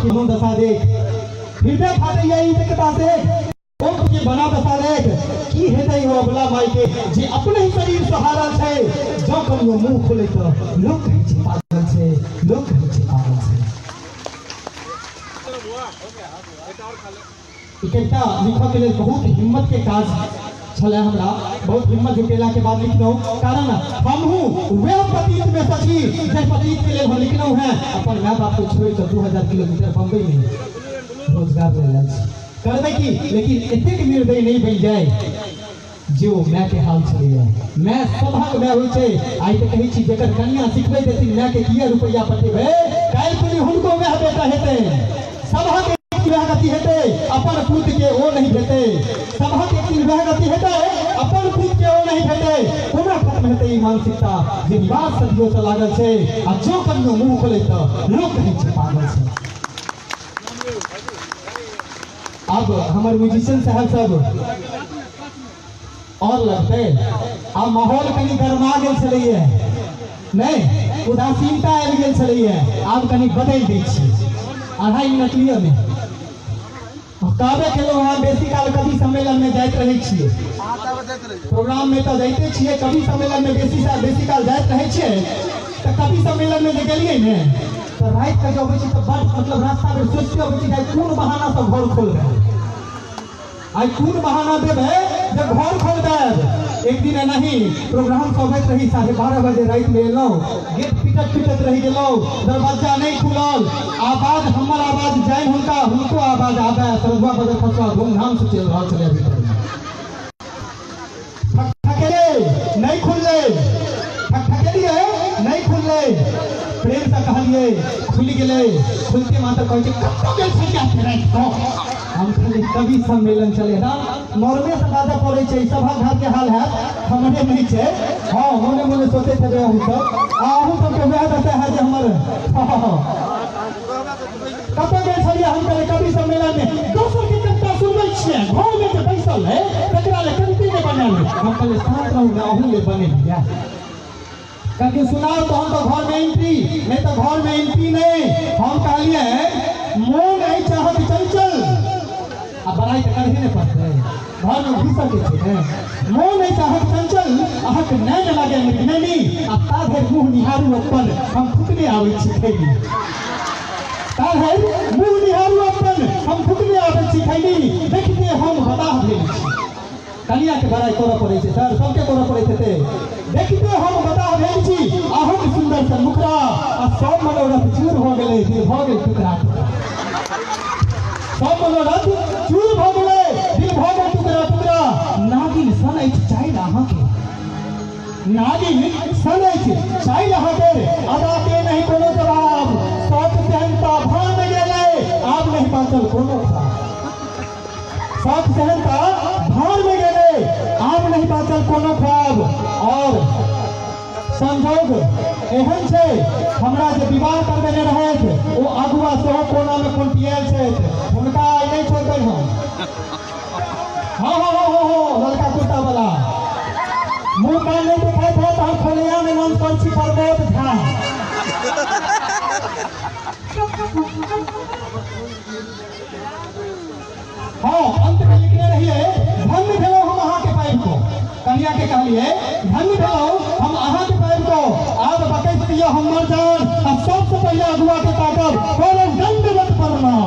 के दशा देख हृदय फाटैया ई कथा से कोख के बना दशा देख की हेतै ओ अबला माई के जे अपने ही शरीर से हारल छै। जँ कनियो मुंह खोले तऽ लोक कहै छै पागल छै, लोक कहै छै पागल छै। ई कविता लिखऽ के लेल बहुत हिम्मत के काज छलै, हमरा बहुत हिम्मत जुटेला के बाद लिखलहुँ, कारण हमहूँ वएह पतित में सँ छी जाहि पतित के लेल हम लिखलहुँ हैं। अपन माय बाप के छोड़ि कऽ 2000 किलोमीटर बम्बई में रोजगार लेल आयल छी। करबै की, लेकिन एतेक निर्दयी नहीं बनि जाय जे ओ my के हाल छलैया। My सभक my होइ छै। आइ तऽ कहै छी जकर कनिया सिखबै देथिन my के किया रुपैआ पठेबै, काल्हि खुनी हुनको वएह बेटा हेतै। सभक एक दिन वएह गति हेतै, अपन पूत के ओ नहीं भेटै। सभक एक दिन वएह गति हेतै, अपन पूत के ओ नहीं भेटै। कोना खत्म हेतै ई मानसिकता जे रिवाज सदियों से लागल छै आ जो कनियो मुँह खोलै तऽ लोक कहै छै पागल छै। अब हमर म्यूजिशियन साहब सब और लगते, आब माहौल कनी गरमा गेल छलैया, नहीं उदासीनता आबि गेल छलैया, आब कनी बदलि दै छी। 2.5 मिनट लिअ ने। कहबे केलहुँ हँ, बेसी काल कवि सम्मेलन में जाइत रहै छियै, प्रोग्राम में तऽ जाइते छियै, कवि सम्मेलन में बेसी से बेसी काल जाइत रहै छियै। तऽ कवि सम्मेलन में जे गेलियै ने तऽ राति के जे अबै छी तऽ बड़ मतलब रास्ता में सोचिते अबै छी कोन बहाना से घर खोलबै, आइ कोन बहाना देबै जे घर खोल देब। एक दिन एनाही प्रोग्राम से अबैत रही, 12:30 बजे राति में एलहुँ, गेट पिटत पिटत रहि गेलहुँ, दरवाजा नहीं खुलल। आवाज हमर आवाज जाय हुनका, हुनको आवाज आबै, सरगुआ बजल फसुआ धूमधाम से चलि रहल छलै भीतर। ठकठकेलियै नहीं खुललै, ठकठकेलियै नहीं खुललै, प्रेम से कहलियै खुलि गेलै। खुलते मात्र कहै छै कतऽ गेल छलियै राति कऽ? हम खाली कवि सम्मेलन चले ना, नॉर्मे से बाजऽ पड़ै छै, सभक घर के हाल है, हमरे नहीं छै। हाँ, मोने मोने सोचैत हेबै अहूँ सब, आ अहूँ सबके वएह दशा है जे हमर। कतऽ गेल छलियै? हम कहलियै कवि सम्मेलन में। दोसर के कविता सुनबै छियै, घर में जे बैसल है तकरा ले कविते नहि बनायल है। हम कहलियै शांत रहू ने, अहूँ ले बनेलियै। कहलखिन सुनाओ तो हम तो घर में एंट्री नहीं, तो घर में एंट्री नहीं। हम कहलियै मोन एहि चाहत चंचल, आ बड़ाई तऽ करहे नहि पड़तै, घर में घुसऽ के छै ने। मोन एहि चाहत चंचल, अहाँके नैन लागे मृगनैनी, आ ता धरि मुँह निहारू अपन, हम फुकने आबै छी खैनी। ता धरि मुँह निहारू अपन, हम फुकने आबै छी खैनी। देखिते हम बताह भेल छी। कनिया के बड़ाई करऽ पड़ै छै सर, सबके करऽ पड़ैत हेतै। देखिते हम बताह भेल छी, अहूँक सुन्दर सन मुखड़ा, आ सब मनोरथ चूर भऽ गेलै, दिल भऽ गेल टुकड़ा टुकड़ा। सब मनोरथ चूर भऽ गेलै, दिल भऽ गेल टुकड़ा टुकड़ा। नागिन सन अछि चालि अहाँके, नागिन सन अछि चालि अहाँके, अदा के नहीं कोनो जवाब। शौक सहनता भान गेलै, आब नहीं बाँचल कोनो ख्वाब। शौक सहनता भान में गेलै, आब नहीं बाँचल कोनो ख्वाब। और संजोग एहन छै, हमरा जे विवाह करबेने रहथि ओ अगुआ सेहो कोना में कोंटियायल छथि, हुनका आइ नहीं छोड़बै हम। हाँ हाँ हाँ हाँ हाँ, ललका कुर्ता वाला मुँह कान नहीं देखाइत है तऽ हम खोलैया में नाम करै छी प्रमोद झा। हाँ, अंत में लिखने रहिए धन्य भेलहुँ हम अहाँके पाबि कऽ। कनिया के कहलिए धन्य भेलहुँ हम अहाँके पाबि कऽ, आब बकैस दिअ हमर जान, आ सबसँ पहिले अगुआ के ताकब करब दंडवत प्रणाम।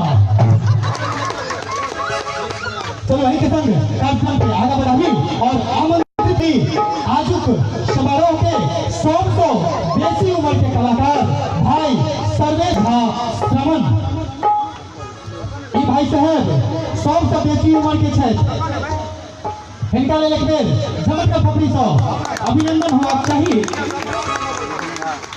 चलो यही के संग कार्यक्रम के आगे बढ़ाबी और आमंत्रित आजुक समारोह के सबसँ बेसी उम्र के कलाकार भाई सर्वेश झा श्रवण। ई भाई साहब सबसँ बेसी उम्र के छथि, हिनका लेल एक बेर झमटका थपड़ी सँ अभिनंदन होबाक चाही।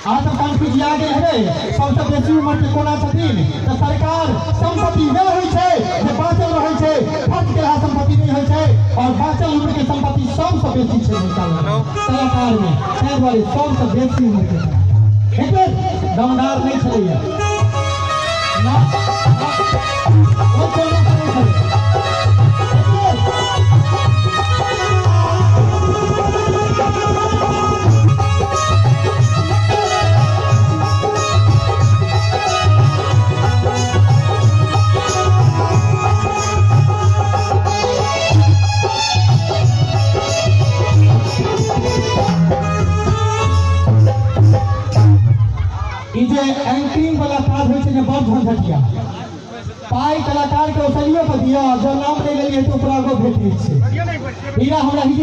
अहाँ सब कन्फ्यूज आ गेल हेबै सबसँ बेसी उम्र के कोना छथिन, तऽ सरकार संपत्ति वएह होइ छै जे बाँचल रहै छै, खर्च केलहा संपत्ति नहि होइ छै, और बाँचल उम्र के संपत्ति सबसँ बेसी छै हुनका लग कलाकार में, ताहि दुआरे सबसँ बेसी उम्र के कलाकार। एक बेर दमदार नहि छलैया ना, ओ कोनो नहि छलै। एक बेर ई जे एंकरिंग वाला काज होइ छै ने, बड़ झंझटिया। पाइ कलाकार के ओसलियो पर दिअ, जब नाम नहि लेलियै तऽ ओकरा आगो भेटै छै। हीरा हमरा हिजी।